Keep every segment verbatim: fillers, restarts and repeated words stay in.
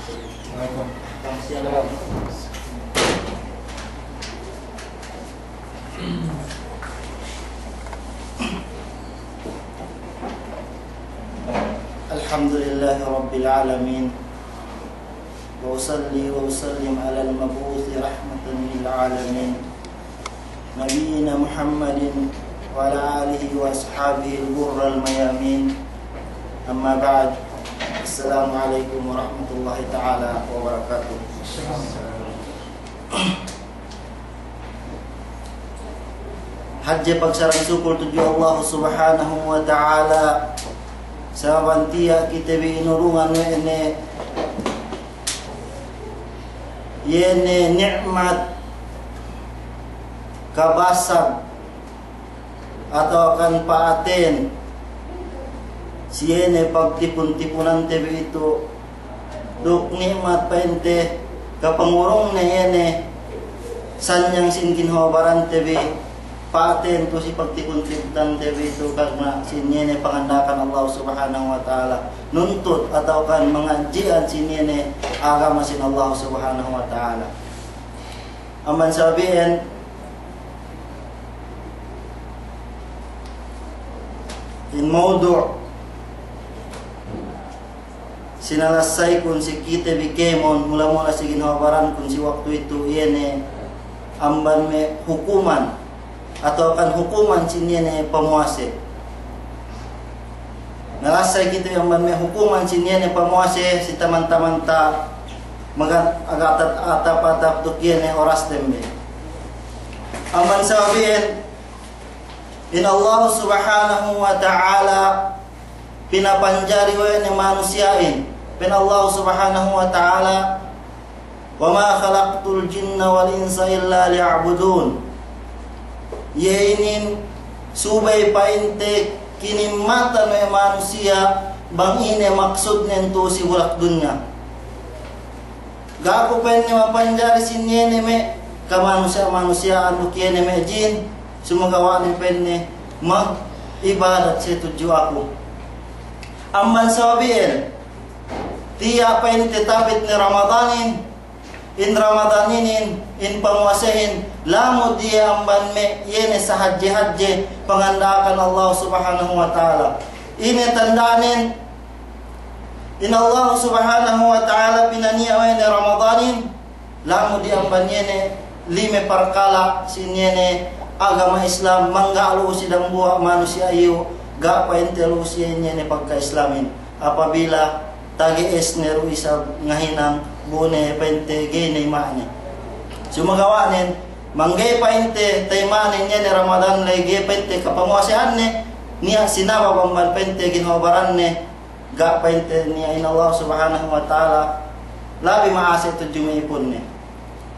الحمد لله رب العالمين، وأصلي وأسلم على المبعوث رحمة للعالمين، نبينا محمد وعلى آله وأصحابه الغر الميامين. أما بعد، السلام عليكم ورحمة الله تعالى وبركاته. Hadje pagsarang sukul tudju Allah Subhanahu wa Ta'ala, sabab tiya' kite bi inurungan we' ne iye ne ni'mat kabasag atawa kan pa'aten si iye ne pagtipun-tipunante bi itu, duk ni'mat pa'inte kapangurungne iye ne sanyang sin ginhawa barante bi, pa'aten tu si pagtipun-tipunante bi itu karna' sin iye ne panganda'akan Allah Subhanahu wa Ta'ala, nuntut atawa kan mangadji'an sin iye ne agama sin Allah Subhanahu wa Ta'ala. Amban sabab iyan, in mawdu' sinalasaykun si kite bi kēmon, mula-mula si ginhawa barankun si waktu itu, iye ne amban me' hukuman atawa kan hukuman sin iye ne pamuwase. Nalasay kite bi amban me' hukuman sin iye ne pamuwase si taman-tamanta, magan agatap-atap duk iye ne orasten bi. Amban sabab iyan, in Allah Subhanahu wa Ta'ala pinapanjari we' ne manusiya'in. Pa'in Allah Subhanahu wa Ta'ala, "Wa ma khalaqtul jinna wal insa illa liya'budun." Iye inin subey pa'inte kinimmatan we' manusiya' bang ine maksudnen tu si bulak dunya. Ga' ku pa'inne mapanjari sin iye ne me' kamanusiya'-manusiya' duk iye ne me' jin, sumagawa' ne pa'inne mag'ibadat siye tudju aku. Amban sabab iyan, tiya' pa'inte tapit ne Ramadanin, in Ramadan inin, in pamuwasehin, lamud iye amban me' iye ne sahadje-hadje panganda'akan Allah Subhanahu wa Ta'ala. Ine tanda'nen, in Allah Subhanahu wa Ta'ala pinaniya' we' ne Ramadanin, lamud iye amban iye ne lime parkala' sin iye ne agama Islam, mangga' lu'u si dambuwa' manusiya' iyu, ga' pa'inte lu'u si iye ne pagka-Islamin. Apabila tage'es ne du isab ngahinang bu ne pa'inte ga'i ne ima'ne. Sumagawa'nen, mangga'i pa'inte taima'nen iye ne Ramadan lagi' ga'i pa'inte kapamuwasehanne, niya' sinabab amban pa'inte ginhawa baranne, ga' pa'inte niya' in Allah Subhanahu wa Ta'ala labi ma'ase' tudju me' ipunne.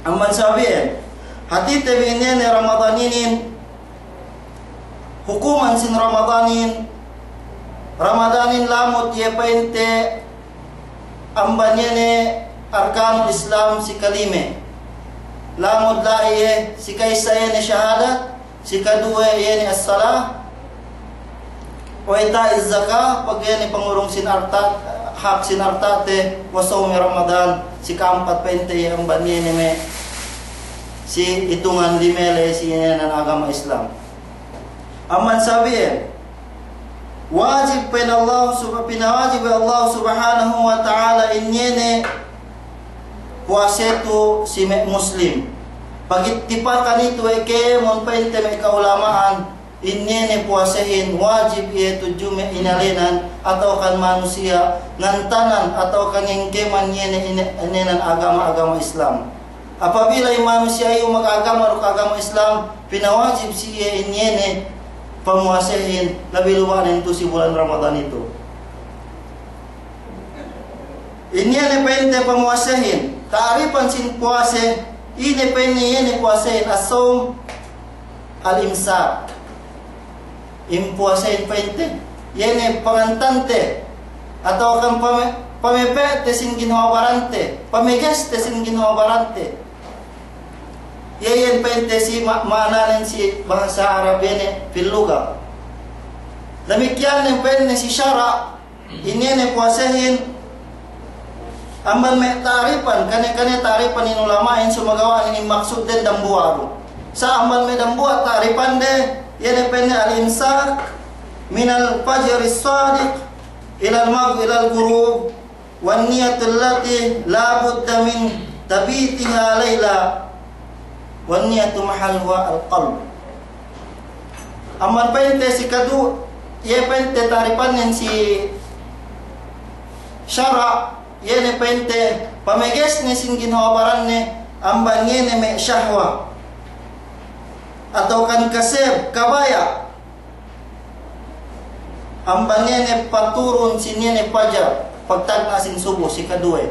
Amban sabab iyan, hātite bi in iye ne Ramadan inin, hukuman sin Ramadanin, Ramadanin lamud iye pa'inte amban iye ne arkanul Islam si kalime. Lamud la'i iye, si ka'issa iye ne shahadat, si kaduwe iye ne as-salah, wa ita'iz zakah, pag iye ne pangurung sin arta', hak sin arta'te, wa sawmi Ramadan, si ka'ampat pa'inte iye amban iye ne me' si itungan lime ley si iye ne agama Islam. Amban sabab iyan, wajib pa'in Allah sub-, pinawajib we' Allah Subhanahu wa Ta'ala in iye ne puwase tu si me' Muslim. Pagittipakan itu we' kēmon pa'inte me' ka'ulama'an, in iye ne puwasehin wajib iye tudju me' inēnan atawa kan manusiya' ngantanan atawa kan ngengkeman iye ne ine-, inēnan agama-agama Islam. Apabila in manusiya' iyu magagama duk agama Islam, pinawajib si iye in iye ne pamuwasehin, labi luwa'nen tu si bulan Ramadan itu. In iye ne pa'inte pamuwasehin, ta'rifan sin puwase, ine pa'inne iye ne puwasehin, as-sawm, al-imsak. In puwasehin pa'inte, iye ne pangantante, atawa kan pame-, pamepe'te sin ginhawa barante, pamegeste sin ginhawa barante. Iye iyan pa'inte si ma-, ma'ananen si bahasa Arab iye ne fil lugha. Damikkiyan ne pa'inne si sara', in iye ne puwasehin, Amban me' ta'rifan, kaniya-kaniya ta'rifan in ulama'in, sumagawa' inin maksudden dambuwa' du. Sa' amban me' dambuwa' ta'rifande, iye ne pa'inne al-imsak minal fajris sadiq ilal magh-, ilal ghurub, wan niyatul lati la budda min tabitiha layla, wan niyatu mahalluha al-qalb. Amban pa'inte si kadu, iye pa'inte ta'rifannen si sara', iye ne pa'inte pamegesne sin ginhawa baranne, amban iye ne me' shahwa. Atawa kan kaseb, kabaya'. Amban iye ne paturun sin iye ne pajar, pagtagna' sin subu, si kaduwe.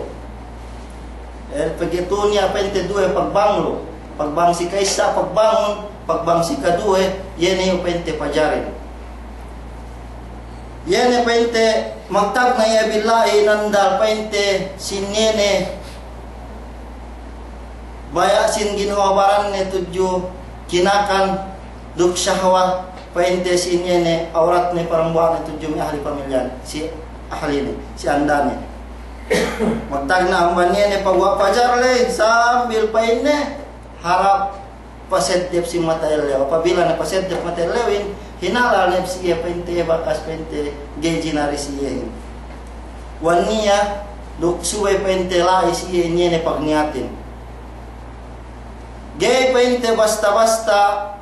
Eh, pegge' tu'u niya' pa'inte duwe pagbang lu. Pagbang si ka'issa, pagbangun, pagbang si kaduwe, iye ne iyu pa'inte pajarin. Iye ne pa'inte magtagna' iye bi la'i nandal pa'inte sin iye ne baya' sin ginhawa baranne tudju kinakan duk shahwat pa'inte sin iye ne awratne parambuwa'ne tudju me' ahli pamilyan, si ahlinen, si andane. Magtagna' amban iye ne paguwa' pajar ley sambil pa'inne harap paseddep si mata ellew. Apabila ne paseddep mata ellewin, hinalal ne si iye pa'inte bakas pa'inte ga'i jinari si iyehin. Wan niya, duk subey pa'inte la'i si iye iye ne pagniyatin. Ga'i pa'inte basta-basta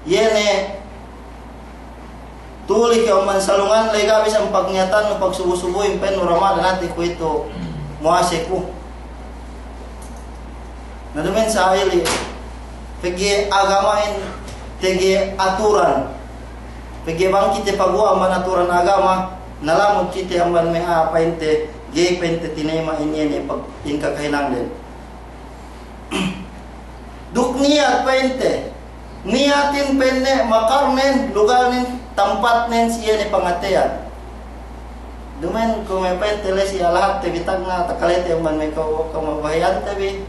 iye ne tuli ke amban salungan ley ga' bisan pagniyatannu pagsubu-subuhin pa'innu Ramadan ati kuwe'itu muwase ku. Na duma'in sa' ili, pegge' agama'in, pegge' aturan. Pegge' bang kite paguwa' amban aturan agama, na lamud kite amban me' a'a pa'inte, ga'i pa'inte tinayima' in iye ne pag-, in kakahinangden. Duk niyat pa'inte. Niyatin pa'inne makarnen, lugalnen, tampatnen si iye ne pangateyan. Duma'in kuwe' me' pa'inte ley si alahatte bi tagna' takalete amban me' kau-, kamabahi'ante bi.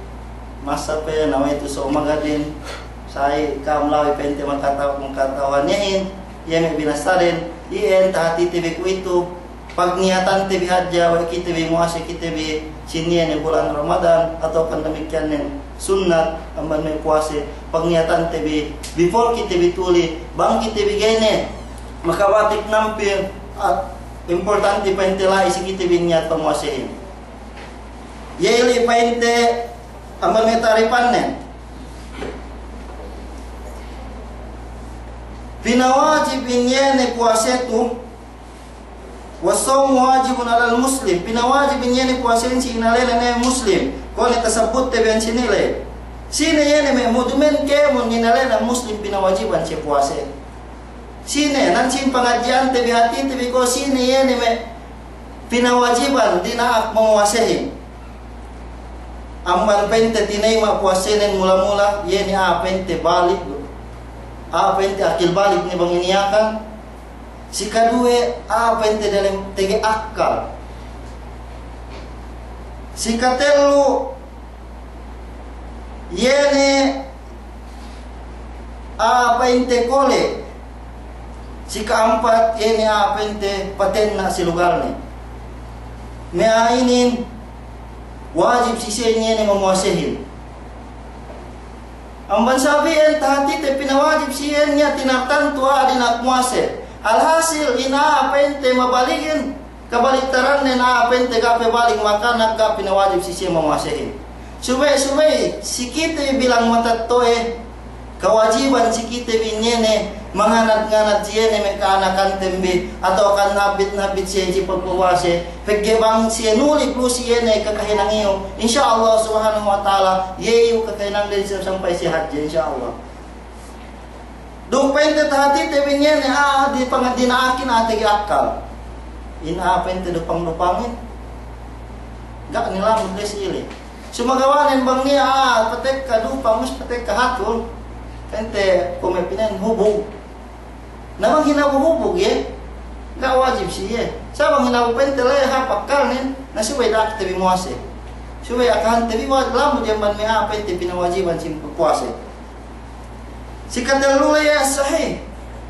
Masa pe nawaitu so magadin. Sa'i kam la'i pa'inte makata-, makata'uhan iyehin. Iye me' binasaden. Iyan tahatite bi kuwe'itu. Pagniyatante bi hadja, we' kite bi muwase kite bi sin iye ne bulan Ramadan, atawa kan damikkiyan ne sunnat, amban me' puwase, pagniyatante bi before kite bi tuli, bang kite bi ga'i ne makabatik nampil, a, importante pa'inte la'i si kite bi niyat pamuwasehin. Iye ili pa'inte amban me' ta'rifanne. Pinawajib in iye ne puwase tu, was-sawmu wajibun alal muslim. Pinawajib in iye ne puwasehin si inalena ne muslim. Kuwe' ne tasabbutte bi ensini' le. Sine iye ne me' mu'min kēmon inalena muslim pinawajiban siye puwase. Sine, nan sin pangadji'ante bi hatite bi ko' sine iye ne me' pinawajiban dina'ak mamuwasehin. Amban pa'inte tinayima' puwasenen mula-mula, iye ne a'a pa'inte balig. A'a pa'inte akil balig ne bang iniyakan. Si kaduwe, a'a pa'inte dalem tege akkal. Si katellu, iye ne a'a pa'inte kole. Si ka'ampat, iye ne a'a pa'inte patenna' si lugalne. Me' a'a inin wajib si siye iye ne mamuwasehin. Amban sabab iyan tahatite pinawajib si iyan niya' tinartantu a'a dina'ak muwase. Alhasil in a'a pa'inte mabaligin, kabaliktaranne in a'a pa'inte ga' pe balig makanak ga' pinawajib si siye mamuwasehin. Subey-subey si kite bilang matetto'e, kawajiban si kite bi iye ne manganad-nganad si iye ne me' ka'anakanten bi, atawa kan nabit-nabit siye si pagpuwase, pegge' bang siye nulik lu si iye ne kakahinang iyu, insya Allah subhanahu wa ta'ala, iye iyu kakahinangden siye sampay siye hadje, insya Allah. Duk pa'inte tahatite bi iye ne, a'a di pang-, dina'akin a'a tege akkal. In a'a pa'inte dupang-dupangin. Ga' nilamud le si ili. Sumagawa'nen bang niya', a'a, patekka dupang, mus patekka hatul. Pa'inte kuwe' me' pa'inne hubug. Na bang hinabu hubug iye, ga' wajib si iye. Sa' bang hinabu pa'inte le hāp akkalnen, na subey da'akte bi muwase. Subey akahante bi wa-, lamud iye amban me' a'a pa'inte pinawajiban si puwase. Si katellu le iye sahih.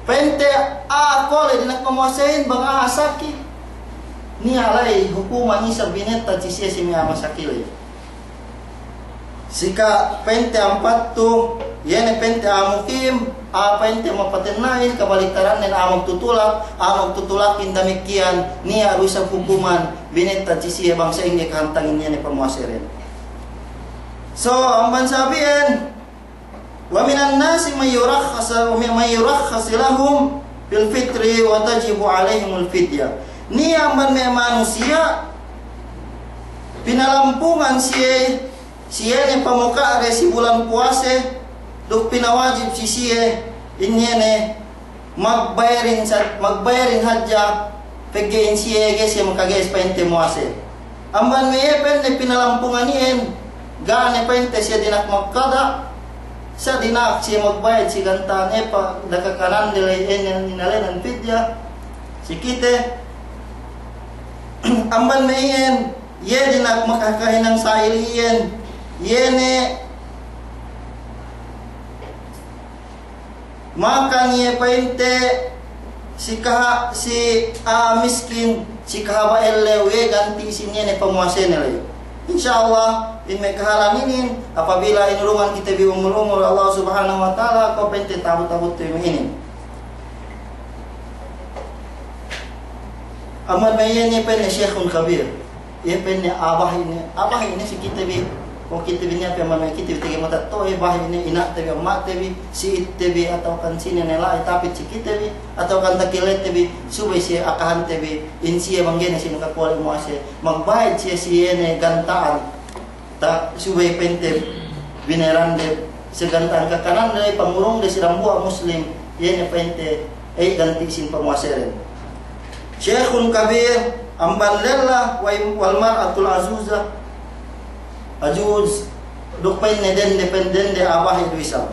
Pa'inte a'a kole dina'ak pamuwasehin bang a'a saki. Niya' la'i hukuman isab binettad si siye si me' a'a masakiley. Sika pa'inte ampattu, iye ne pa'inte a'a mukim, a'a pa'inte mapatenna'in, kabaliktaran ne a'a magtutulak, a'a magtutulakin damikkiyan, niya' du isab hukuman binettad si siye bang sa'ingge kahantangin iye ne pamuwaseden. So, amban sabi'en, ومن الناس من يرخص، من يرخص لهم في الفطر وتجب عليهم الفدية. Niya' amban me' manusiya' pinalampungan siye, siye ne pamuka'de si bulan puwase, duk pinawajib si siye, in iye ne magbayarin sa-, magbayarin hadja, pegge' in siye ga'i siye makaga'es pa'inte muwase. Amban me' iye pa'inne pinalampungan iyan, ga' ne pa'inte siye dina'ak magkada', sa' dina'ak siye magbayad si ganta'an, e, pa dakakanande la'i, e, inalenan fidya si kite. Amban me' iyan, iye dina'ak makakahinang sa'ili iyan, iye ne makan iye pa'inte si kaha-, si a'a miskin, si kahaba' ellew, iye ganti' sin iye ne pamuwasene la'i. Insya Allah, in me' kahalan inin, apabila inurungan kite bi umul-umul Allah Subhanahu wa Ta'ala, kuwe' pa'inte ta'abut-abut te me' inin. Amban me' iye ne pa'inne Sheikhun Kabir. Iye pa'inne a'a bahi' ne, a'a bahi' ne si kite bi, o kite bi niya' pe amban me' kite bi tege matetto'a, iye bahi' ne, ina'te bi, amma'te bi, si'itte bi, atawa kan sine ne la'i tapit si kite bi, atawa kan takilete bi, subey siye akahante bi, in siye bang ga'i ne siye makakole' muwase, magbayad siye si iye ne ganta'an. Ta-, subey pa'inte binerande si ganta'an kakanande, pangurungde si dambuwa' Muslim, iye ne pa'inte, e, ganti' sin pamuwaseden. Sheikhun Kabir, amban lella, wa im-, wal mar'atul ajuza, ajuz, duk pa'inne dende, pa'in dende a'a bahi' du isab.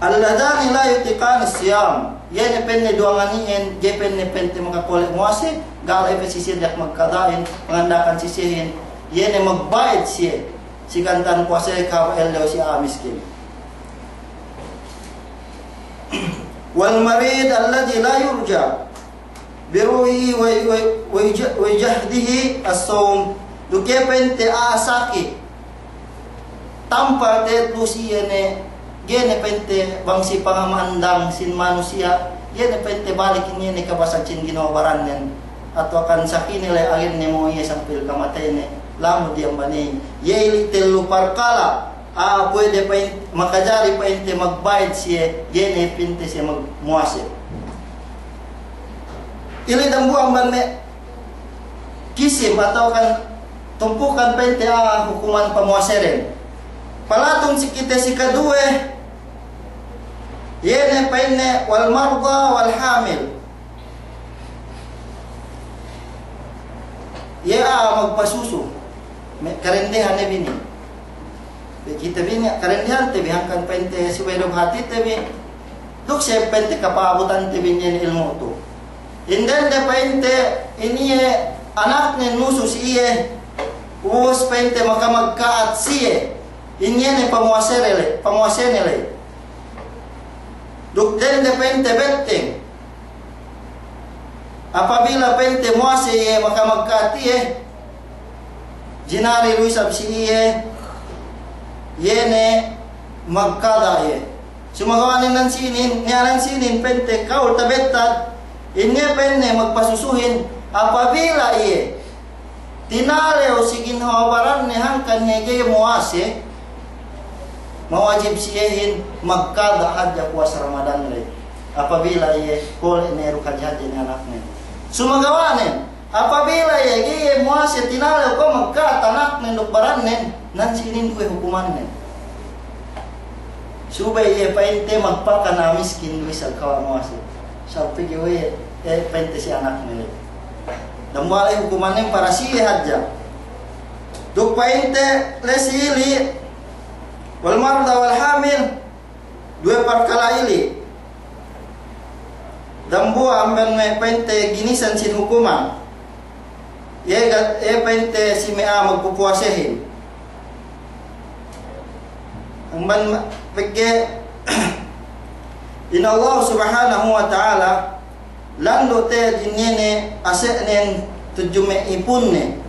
Alladhani la yutiqani siyam. Iye ne pa'inne duwangan iyan, ga'i pa'inne pa'inte makakole' muwase, ga' la'i pe si siye dina'ak magkada'in, panganda'akan si siyehin, iye ne magbayad siye si ganta'an puwase kahaba' ellew si a'a miskin. Wal marid alladhi la yurja biru'ihi wa, wa, wa, wa jahdihi as-sawm. Duk iye pa'inte a'a sakit. Tampal te'ed lu si iye ne, ga'i ne pa'inte bang si pangamandang sin manusiya', iye ne pa'inte balik in iye ne kabasag sin ginawa barannen. Atawa kan sakine la'i agen ne mo'o iye sampay kamateyne, lamud iye amban iye. Iye ili' tellu parkala', a'a puwede pa'in-, makajari pa'inte magbayad siye, ga'i ne pa'inte siye magmuwase. Ili' dambuwa' amban me' kisim atawa kan tumpukan pa'inte a'a hukuman pamuwaseden. Palatun si kite si kaduwe, iye ne pa'inne wal marda wal hamil. Iye a'a magpasusu, me' karendehan ne bi inin. Kite bi inin, karendehante bi, hangkan pa'inte subey duk hatite bi, duk siye pa'inte kapa'abutante bi inin ilmu' tu. In dende pa'inte, in iye anaknen nusu si iye, ubus pa'inte makamagka'at siye, in iye ne pamuwasene la'i, pamuwasene la'i. Duk dende pa'inte betteng, apabila pa'inte muwase iye makamagka'at iye, jinari du isab si iye, iye ne magkada' iye. Sumagawa' ne nan sinin, niya' nan sinin pa'inte kawul tabettad, in iye pa'inne magpasusuhin, apabila iye tinalew si ginhawa baranne hangkan iye ga'i muwase, mawajib si iyehin magkada' hadja puwas Ramadan la'i. Apabila iye kole' ne duk hadje-hadje ne anakne. Sumagawa' ne, apabila iye ga'i iye muwase tinalew ko' magka'at anaknen duk barannen, nan sinin kuwe' hukumannen. Subey iye pa'inte magpakan a'a miskin du isab kawa' muwase. Sampay ga'i we', e, pa'inte si anakne le. Dambuwa' le hukumannen para si iye hadja. Duk pa'inte le si ili', wal marda wal hamil, duwe parkala' ili'. Dambuwa' amban me' pa'inte ginisan sin hukuman. Iye ga-, iye pa'inte si me' a'a magpupuwasehin. Amban ma-, pegge' in Allah Subhanahu wa Ta'ala Landu' te'ed inin ne ase'nen tudju me' ipunne.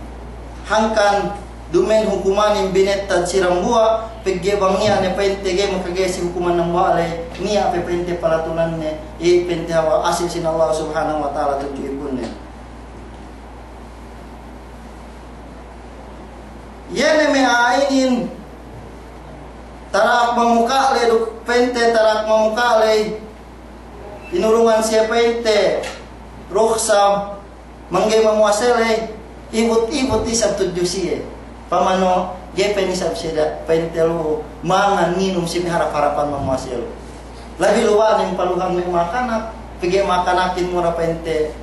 Hangkan duma'in hukumanin binettad si dambuwa', pegge' bang niya' ne pa'inte ga'i makaga'i si hukuman dambuwa' ley, niya' pe pa'inte palatunanne, iye pa'inte hawal ase' sin Allah Subhanahu wa Ta'ala tudju ipunne. Iye ne me' a'a inin, tarak mamuka' ley duk pa'inte tarak mamuka' ley, inurungan siye pa'inte rukhsa mangga'i mamuwase ley, ibut-ibut isab tudju siye. Pamano, ga'i pe isab siye da' pa'inte lu'u mangan nginum si me' harap-harapan mamuwase lu'u. Labi lu'u ne paluhan me' makanak, pegge' makanakin mura pa'inte.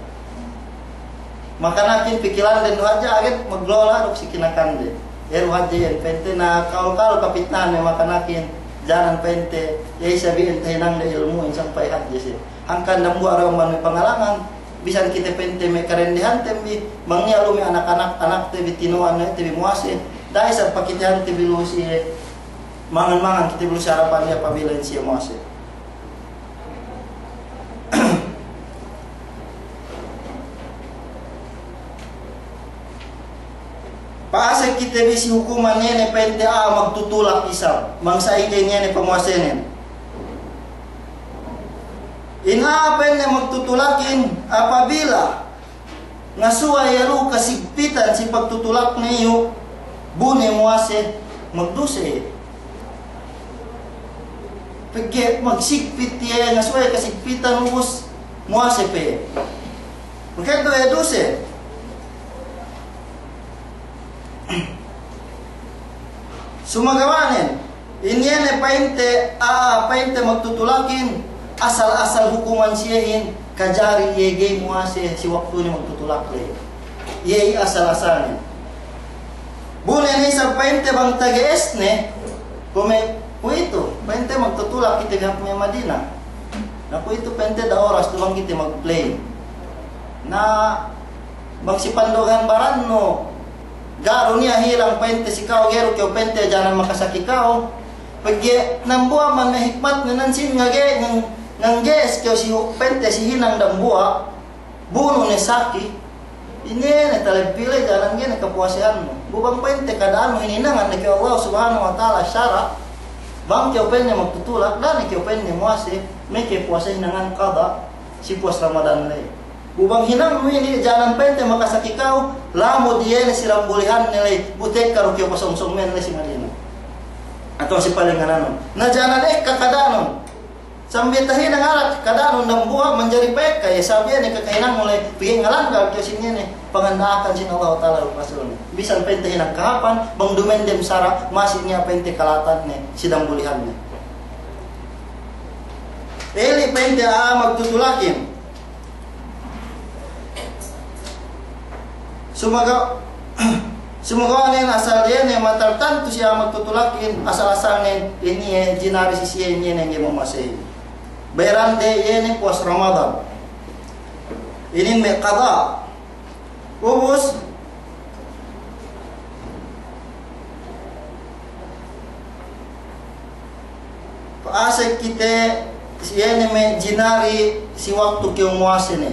Makanakin pikilanden du hadja aget maglola duk si kinakande. Iye du hadja iyan pa'inte na kalu-kalu kapitnahan me' makanakin, janan pa'inte, iye isab iyan tahinangde ilmu'in sampay hadja siye. Hangkan dambuwa' du amban me' pangalangan, bisan kite pa'inte me' karendehanten bi, bang niya' lu'u me' anak-anak, anakte bi tinu'an ne te bi muwase, da'a isab pakitehante bi lu'u siye, mangan-mangan kite bi lu'u si harapan iye apabila in siye muwase. Pa'ase' kite bi si hukuman iye ne pa'inte a'a magtutulak isab, bang sa'ingge iye ne pamuwasenen. In a'a pa'inte magtutulakin, apabila ngasuwa iye lu'u kasigpitan si pagtutulakne iyu', bu ne muwase, magduse iye. Pegge' magsigpit iye, ngasuwa iye kasigpitan ubus muwase pe iye. Mageddo' iye duse. Sumagawa' nen, in iye ne pa'inte, a'a pa'inte magtutulakin, asal-asal hukuman siyehin, kajari iye ga'i muwase si waktune magtutulak ley. Iye asal-asalnen. Bu ne isab pa'inte bang taga S ne, kume-, kuwe'itu, pa'inte magtutulak kite bi hap me' Madina. Na kuwe'itu pa'inte da' oras tu bang kite mag-plane. Na bang si pandogan barannu, ga' du niya' hilang pa'inte si ka'u, ga'i du kew pa'inte janan makasaki ka'u. Pegge' dambuwa' man me' hikmatne nan sin ngage-, ngang-, ngangge'es kew si hu-, pa'inte si hinang dambuwa', bu nu ne saki. Ine ne talebbi ley janan ga'i ne kapuwasehannu. Bu bang pa'inte kada'annu hininangan ne kew Allah Subhanahu wa Ta'ala sara', bang kew pa'inne magtutulak, da'a ne kew pa'inne muwase, meke puwase hinangan kada', si puwas Ramadan ley. Bu bang hinangnu inin janan pa'inte makasaki ka'u, lamud iye ne si dambulihanne ley, bu tekka du kew pasongsong men ley si Madina. Atawa si palengngananun. Na janan ekka kada'nun. Sambi tahinang arak kada'nun dambuwa' manjari pa'ekka, iye sabab iye ne kakahinangnu ley, pegge' ngalanggal kew sin iye ne panganda'akan sin Allah Ta'ala duk Rasulne. Bisan pa'inte hinang kahāpan, bang dumendem sara', masi niya' pa'inte kalatanne si dambulihanne. Eli' pa'inte a'a magtutulakin. Sumaga-, sumagawa' nen asal iye ne matartantu si a'a magtutulakin, asal-asalnen iniye jinari si siye iniye ne ga'i mamuwasehin. Bayaran de iye ne puwas Ramadan. Inin me' kada'. Ubus, pa'ase' kite si iye ne me' jinari si waktu kew muwase ne.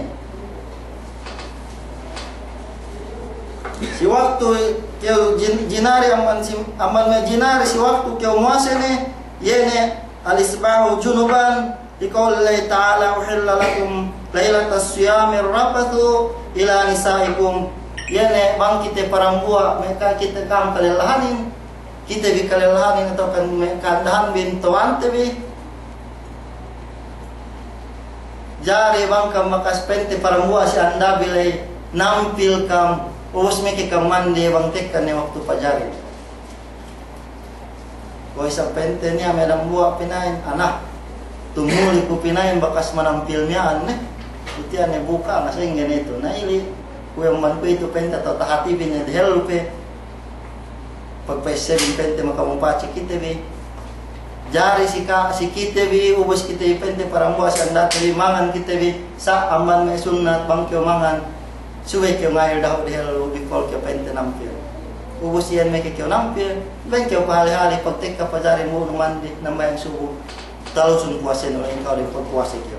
Si waktu kew jin-, jinari amban si, amban me' jinari si waktu kew muwase ne, iye ne al-isbahu junuban, Liqawlillahi ta'ala, "Uhilla lakum laylatas siyamir rafathu ila nisa'ikum." Iye ne bang kite parambuwa, me' ka kite kam kalellahanin, kite bi kalellahanin atawa kan me' ka'andahanbin tawante bi. Jari bang kam bakas pa'inte parambuwa si andabi ley, nampil kam, ubus meke kam mande bang tekka ne waktu pajari. Kuwe' isab pa'inte niya' me' dambuwa' pina'in, ana, tumuli ku pina'in bakas manampil miya'an ne. Itiya' ne buka', na sa'ingge ne itu. Na ili', kuwe' amban kuwe'itu pa'inte atawa tahatibi ne dehellu pe. Pagpa'essebin pa'inte makamupaci kite bi. Jari si ka-, si kite bi, ubus kite bi pa'inte parambuwa' si andate bi, mangan kite bi, sa' amban me' sunnat bang kew mangan. Subey kew ngayil dahu' dehellu before kew pa'inte nampil. Ubus iyan meke kew nampil, bang kew pahali-hali pagtekka pajari munu mandi nambahayang subu. Talusun puwasenu la'i kaw de pagpuwase kew.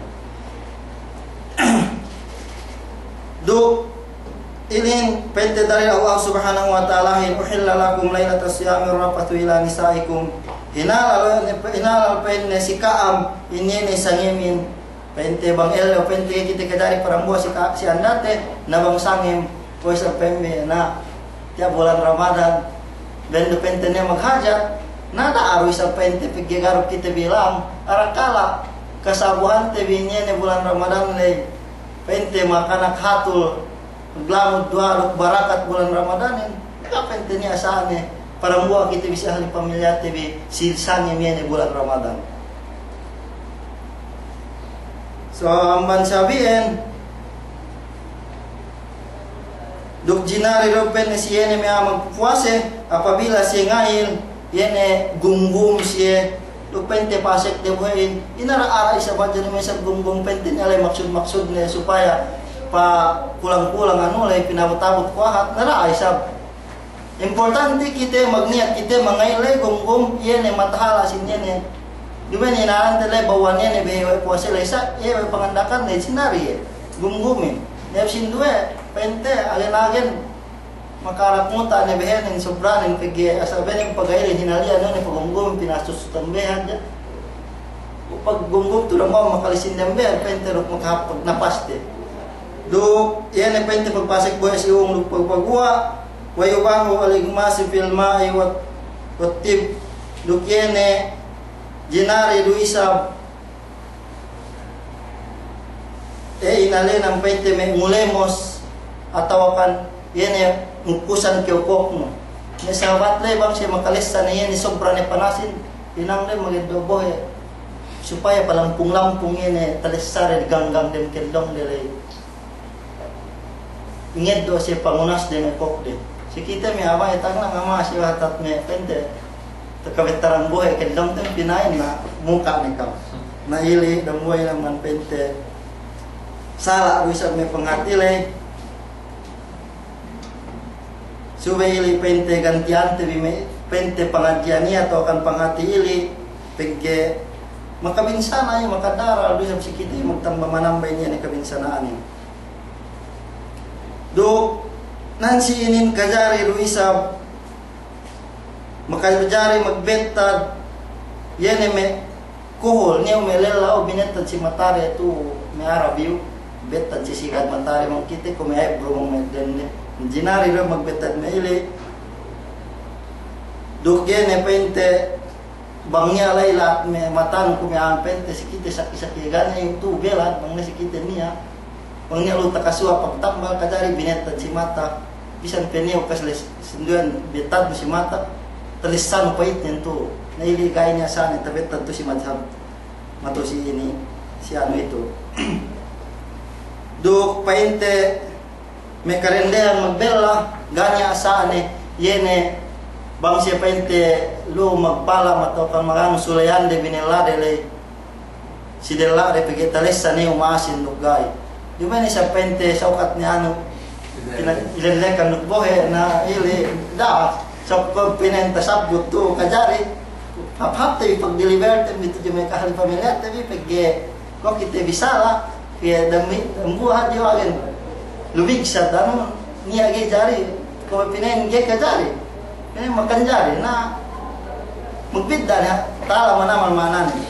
Duk inin pa'inte dalil Allah Subhanahu wa Ta'alahin, "Uhilla lakum lailatas siyamir rafathu ila nisa'ikum." Hinalal, hinalal pa'inne si ka'am inin ne sangemin. Pa'inte bang ellew pa'inte kite kajari parambuwa si ka-, si andate, na bang sangem, kuwe' sa pa'inte na, tiya' bulan Ramadan, bendu pa'inte ne maghajat, na da'a du isab pa'inte pegge' ga' du kite bilang, arakala' kasabuhante bi niya' ne bulan Ramadan ley, pa'inte makanak hatul, maglamud du'a duk barakat bulan Ramadanin, ga' pa'inte niya' sa'ane, parambuwa kite bi si ahli pamilyate bi, si sangem iye ne bulan Ramadan. So, amban sabi'en, duk jinari du pa'inne si iye ne me' a'a magpuwase, apabila siye ngayil, iye ne gumgum siye, duk pa'inte pasek de bohe'in, inara-ara isab hadja ne me' isab gumgum pa'inte ne la'i maksud-maksudne supaya pakulang-kulang anu la'i pinaabut-abut kuwahat, nara'a isab. Importante kite magniyat kite mangayil la'i gumgum, iye ne matahala' sin iye ne. Duma'in ina'ante la'i bawwa iye ne behe we' puwase la'i sa', iye we' panganda'akan la'i sinari iye gumgumin. Iye sinduwe, pa'inte, agen-agen, makarak muta' ne behenin subranin pegge' asal behenin pagayilin hinali'an ne pagumgumin pinasusutan behe hadja. Pagumgum tu' dambuwa' makalisin dem behe, pa'inte duk makahāp pagnapaste. Duk iye ne pa'inte pagpasek bohe' si ung duk pagpaguwa', wa yubahu al-ighmasu fil ma'i wat-, wat-tib. Duk iye ne jinari du isab, e, inalenan pa'inte me' ngulemos atawakan iye ne ngukusan kew koknu. Me' sahabat ley bang siye makalessa ne iye ne sobra ne panasin, hinang ley mageddo' bohe' supaya palampung-lampung iye ne talessade ganggang dem kellongde ley. Ngeddo' siye pangunasde me' kokde. Si kite me' a'a bang e tagnang ama' siye wahatat me' pa'inte. Takabettaran bohe' kellongte pina'in na muka' ne kam. Na ili' dambuwa' ilan man pa'inte. Sala' du isab me' panghati ley. Subey ili' pa'inte ganti'ante bi me' pa'inte pangadji'an iye atawakan panghati ili', pegge' makabinsana' iye, makadaral du isab si kite magtamba-manamba inin iye ne kabinsana'anin. Duk nan si inin kajari du isab, makajari magbettad iye ne me' kuhul, niya' me' lella, o, binettad si matade tu' me' Arab iyu, bettad si sigad matade, bang kite kuwe' me' eyebrow, bang me' dende. Jinari du magbettad me' ili'. Duk iye ne pa'inte bang niya' la'i la'at me' matanu kuwe' me' a'a pa'inte si kite saki-saki ga' niya' iyu tu' belad, bang ne si kite niya'. Bang niya' lu takasuwa' pagtambal kajari binettad si mata, bisan pe niya' ukas les-, sinduwehan bettadnu si mata, talessanu pa'itnen tu'. Na ili' ga'i niya' sa'ne tabettad tu' si madhab matu'u si ini, si anu itu. Duk pa'inte me' kadendehan magbella, ga' niya' sa'ne, iye ne bang siye pa'inte lu magpalam atawakan maganu suleyande binellade ley. Si della'de pegge' talessa ne uma'asin duk ga'i. Duma'in isab pa'inte saukat ne anu, pina-, ilellekan duk bohe' na ili', da'a. Saukat pina'in tasabbut tu' kajari. Hāp-hāp te bi pagdeliver te bi tudju me' ahli pamilyate bi pegge' kuwe' kite bi sala', kuwe' dambuwa' hadja agen. Lubig sa' anu, niya' ga'i jari, kuwe' pina'in ga'i kajari. Pina'in makan jari, na magbidda' ne, ta'ala manamal ma'anane.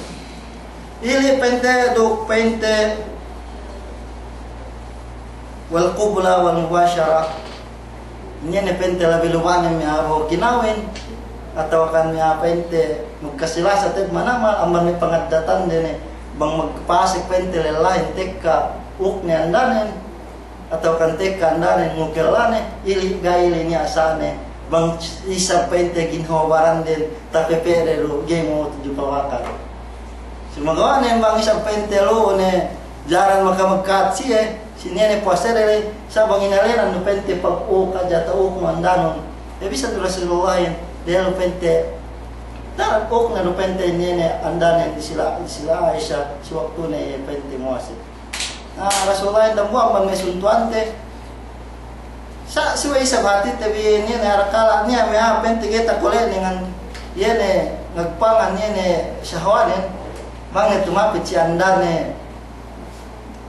Ili' pa'inte duk pa'inte wal qubla wal mubashara. Iye ne pa'inte labi luwa'ne me' a'a behu kinawin, atawakan me' a'a pa'inte magkasilasa te'ed manamal, amban me' pangaddatande ne, bang magpasek pa'inte lellahin tekka ukne andanen, atawakan tekka andanen ngukellane, ili' ga'i ili' niya' sa'ne, bang isab pa'inte ginhawa baranden, tapepe'de du, ga'i mo tudju pawakat. Sumagawa'nen bang isab pa'inte lu'u ne, jaran makamagkat siye, si niya' ne puwasede ley, sa' bang inalenan du pa'inte pag-uk hadja atawa uknu andanun. E bisan du Rasulullahin, dehellu pa'inte, daran ukne du pa'inte niya' ne andanen di sila, di sila Aisha, si waktune iye pa'inte muwase. Na, Rasulullahin dambuwa' amban me' suntuwante. Sa' subey isab hatite bi niya' ne arakala' niya' me' a'a pa'inte ga'i takole' ne ngan iye ne ngagpangan iye ne sahawanen. Bang ne tumapit si andane.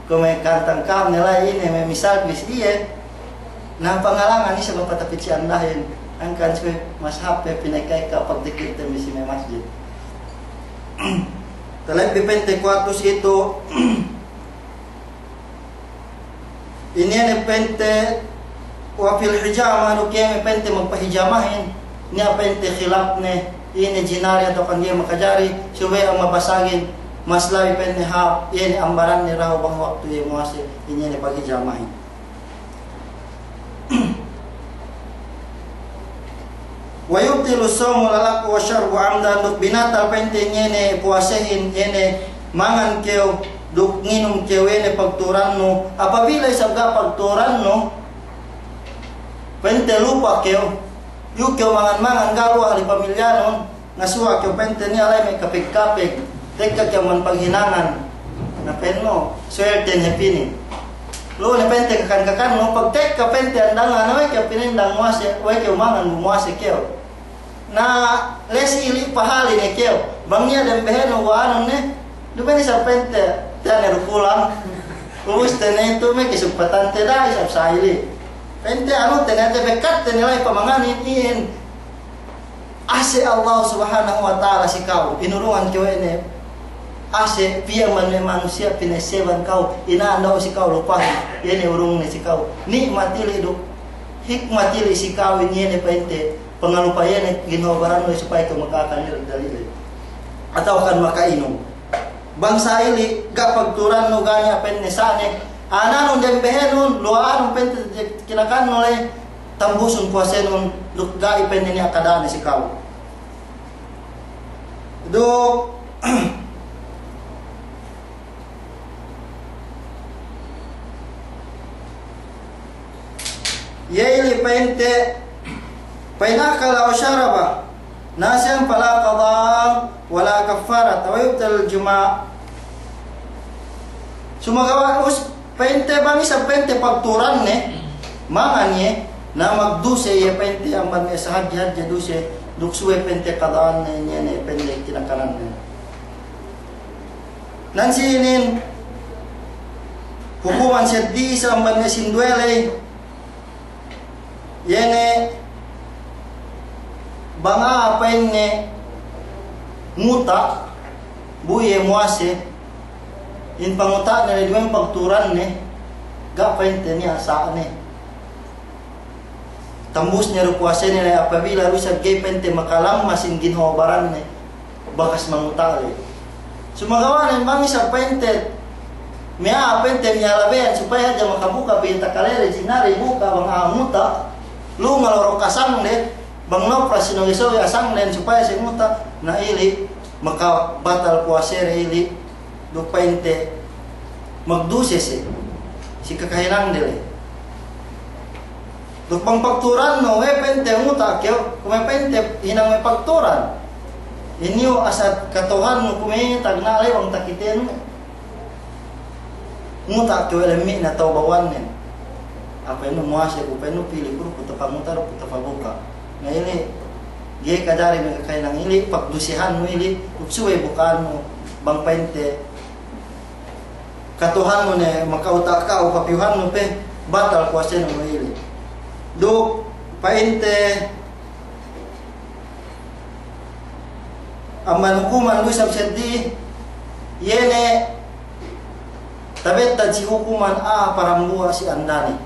Kuwe' me' kantang kam ne la'i ine me' misal bis iye. Na pangalangan isab patapit si andahin. Angkan suwe mas hape pinekka-ekka pagdikirte misi me' masjid. Talebbi pa'inte kuwatus itu. Ine ne pa'inte wa fil hijama, duk iye me' pa'inte magpahijamahin. Niya' pa'inte khilafne, ine jinari atawa kan ga'i makajari, subey amban basagin, mas labi pa'inte hāp, iye ne ambaranne dahu' bang waktu iye muwase, ine ne paghijamahin. Wa yubtilu sawmu al-aklu wa syarbu amdan, duk binatal pa'inte iye ne puwasehin, iye ne mangan kew, duk nginum kew, iye ne pagturannu, apabila isab ga' pagturannu, pa'inte lupa kew, iyu kew mangan-mangan, ga' luwal hali pamilyanun, nasuwa' kew pa'inte niya' la'i me' kapeg-kapeg, tekka kew man paghinangan, na pa'innu, suwelten hep inin. Lu'u ne pa'inte kakan-kakannu, pagtekka pa'inte andangan, we' kew pinindang muwase, we' kew mangan bu muwase kew. Na lesi ili' pahali ne kew, bang niya' dembehenu bu anun ne, duma'in isab pa'inte, tiya' ne du pulang, ubus te ne itu me' kesempatante da'a isab sa ili'. Pa'inte anute ne, te bekkatte ne la'i pamanganin iyan. Ase' Allah Subhanahu wa Ta'ala si ka'u, inurungan kew we' ne. Ase' piye man me' manusiya' pina'esseban ka'u, ina'an dahu' si ka'u lupahin, iye ne urungne si ka'u. Ni'mat ili' duk hikmat ili' si ka'u, iye ne pa'inte, pangalupa iye ne ginhawa barannu supaya kew maka'akan iye dalile. Atawa kan maka'inum. Bang sa ili' ga' pagturannu ga' niya' pa'inne sa'ne, ananun dembehenun, luwa'anun pa'inte kinakannu le, tambusun puwasenun, duk ga'i pa'inne niya' kada'ne si ka'u. Duk iye ili' pa'inte, fa in akala aw syaraba nasiyan fala qada wala kaffarata wa yubtalul jima'. Sumagawa' us pa'inte bang isab pa'inte pagturanne, mangan iye, na magduse iye pa'inte amban me' sahadje-hadje duse, duk subey pa'inte qada'anne iye ne pa'inte kinakananne. Nan si inin hukuman seddi isab amban me' sinduwe ley, iye ne bang a'a pa'inne nguta', bu iye muwase, in panguta'ne ley duma'in pagturanne, ga' pa'inte niya' sa'ne. Tambusne du puwasene ley apabila du isab ga'i pa'inte makalamma sin ginhawa baranne bakas manguta' ley. Sumagawa' ne bang isab pa'inte, me' a'a pa'inte miyalabeyan supaya hadja makabuka' pa'inte takalele jinari buka' bang a'a nguta', lu ngalorok asangde, bang nopra sinoge-soge asangden supaya siye nguta', na ili' makabatal puwasede ili'. Duk pa'inte magduse siye si kakahinangde ley. Duk bang pagturannu, we' pa'inte nguta' kew, kuwe' pa'inte hinang me' pagturan. Iniyu asal katohannu kuwe' tagna' ley bang takitenu. Nguta' kew we' lemmi'na tawbawannen. Apa inu muwase ku pa'innu pili' ku du ku tapanguta' du ku tapabuka'. Na ili', ga'i kajari me' kakahinang ili', pagdusehannu ili', duk subey buka'annu bang pa'inte katohannu ne makauta' ka'u papiyuhannu pe, batal puwasenu ili'. Duk pa'inte amban hukuman du isab seddi, iye ne tabettad si hukuman a'a parambuwa' si andane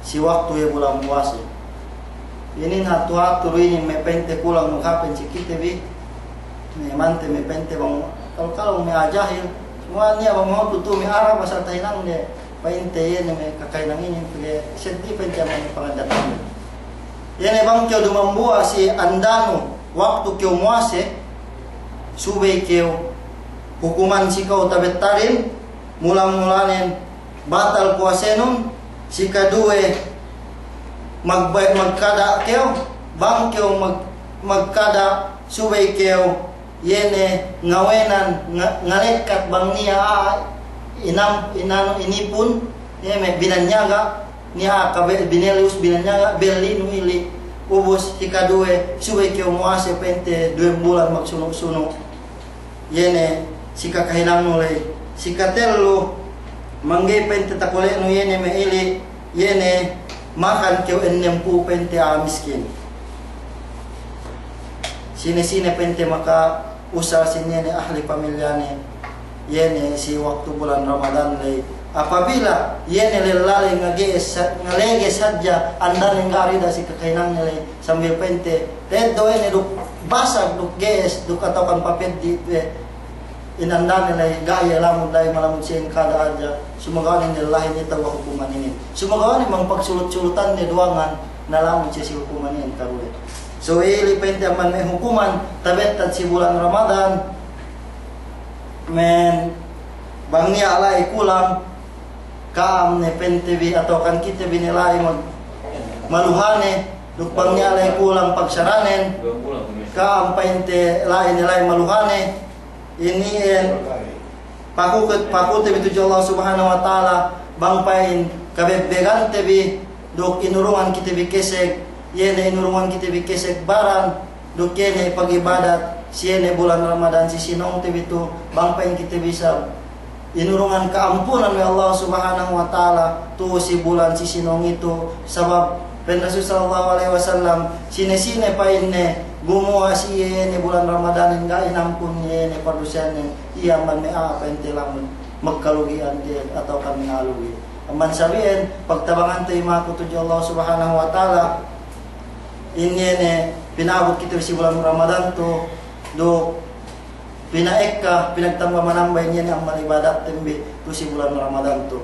si waktu iye bulan puwase. Inin hatu-hatu du inin me' pa'inte kulang maghapen si kite bi, me' mante me' pa'inte bang kalu-kalu me' a'a jahil, suwa niya' bang mahutu tu me' Arab asal tahinangde. Pa'inte iye ne me' kakahinang inin pegge' seddi pa'inte amban me' pangaddatande. Iye ne bang kew dumambuwa' si andanu waktu kew muwase, subey kew hukuman si ka'u tabettadin, mula-mulanen batal puwasenun, si kaduwe magba-, magkada' kew, bang kew mag-, magkada' subey kew iye ne ngawenan nga-, ngalekkat bang niya' a'a inam-, inanu inipun, iye me' binanyaga, niya' a'a kabe-, binelius binanyaga, bellinu ili', ubus hikaduwe, subey kew muwase pa'inte duwe bulan magsunu'-sunu'. Iye ne si kakahinangnu ley. Sikatellu, mangga'i pa'inte takole'nu iye ne me' ili', iye ne makan kew ennempū' pa'inte a'a miskin. Sine-sine pa'inte maka'usal si iye ne ahli pamilyane, iye ne si waktu bulan Ramadan ley. Apabila iye ne lella ley ngage'es sa-, ngaleges hadja andane ga' rida si kakahinangne ley, sambil pa'inte teddo' iye ne duk basag duk ge'es duk atawakan papeddi' pe, in andane ley, ga' iye lamud ley, malamud siye kada hadja. Sumagawa' ne lellahin ita we' hukuman inin. Sumagawa' ne bang pagsulut-sulutanne duwangan, na lamud siye si hukuman inin karuwe. So, ili' pa'inte amban me' hukuman tabettad si bulan Ramadan, men bang niya' la'i kulang, ka'am ne pa'inte bi atawakan kite bi ne la'i mag-, maluhane, duk bang niya' la'i kulang pagsaranen, ka'am pa'inte la'i ne la'i maluhane, inin pakukut, pakute bi tudju Allah Subhanahu wa Ta'ala, bang pa'in kabebbegante bi, duk inurungan kite bi keseg, iye ne inurungan kite bi keseg baran, duk iye ne pag'ibadat si iye ne bulan Ramadan si sinongte bi tu, bang pa'in kite bi isab inurungan ka'ampunan we' Allah Subhanahu wa Ta'ala tu'u si bulan si sinong itu, sabab pa'in Rasul sallallahu alaihi wasallam, sine-sine pa'inne gumuwa' si iye ne bulan Ramadanin ga' inampun iye ne pardusehannen, iye amban me' a'a pa'inte lamud magkalugi'an iye atawakan me' a'a lugi'. Amban sabi'en, pagtabangante imaku tudju Allah Subhanahu wa Ta'ala, in iye ne pina'abut kite si bulan Ramadan tu, duk pina'ekka, pinagtamba-manamba in iye ne amal ibadatten bi tu si bulan Ramadan tu.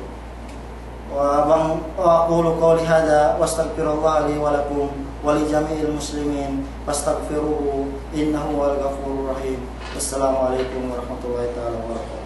Wa bang, wa aqulu qawli hadha wa astaghfirullaha li wa lakum wa li jami'il muslimin fastaghfiruhu innahu huwal ghafurur rahim. Wassalamu alaikum warahmatullahi ta'ala wabarakatuh.